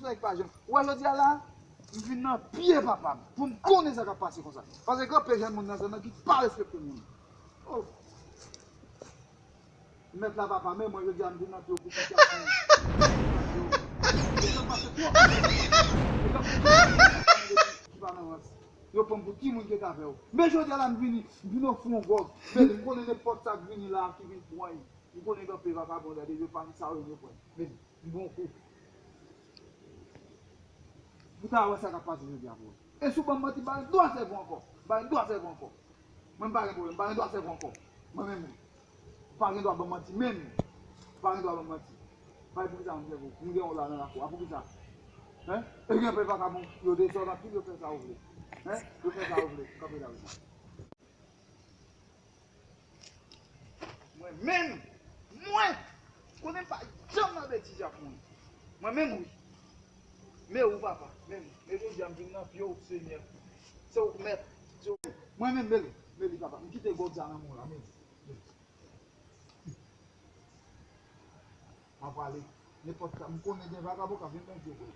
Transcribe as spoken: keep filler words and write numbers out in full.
Nèg pa janm. Ou wè jodi a la, m vin nan pye papa m pou m konnen sa k ap pase konsa. Paske gen anpil jèn moun nan zòn nan ki pa respekte moun. Oh. Mèt la papa, men mwen jodi a m vin nan pye w pou kisa pou m. Yo pase twòp. Yo pase twòp. Ki pa nan rans. Yo pran m pou timoun ki t avè w. Men jodi a la m vini, m vin ofri w yon gwòg. Men m konnen nenpòt sa k vini la ki vin pran. M konnen gen anpil vakabon la, depi yo pa vin sa yo, yo pran. Men m bon kou. Ou ta wè sa k ap pase jodi a pou ou. E si w ban m manti, m pa gen dwa sèvi w ankò. M pa gen dwa sèvi w ankò. Mwen m pa gen pwoblèm, m pa gen dwa sèvi w ankò. Mwen menm wi. Ou pa gen dwa ban m manti menm. Ou pa gen dwa ban m manti. Bay poukisa m sèvi w. M gen yon la nan lakou a. Poukisa? Hein? E gen anpil vakabon, yo dezòd anpil, yo fè sa yo vle. Hein? Yo fè sa yo vle. Kanpe la wi. Mwen menm, mwen, konnen m pa janm nan betiz ak moun. Mwen menm wi. Men ou papa, men, men jodi a m vin nan pye w, Senyè. Se ou k mèt, se ou. Mwen menm, men li, men li papa. M kite gwòg sa nan men w la, men li. M ap prale. Nenpòt sa, m konnen gen vakabon k ap vin pran pye gwòg.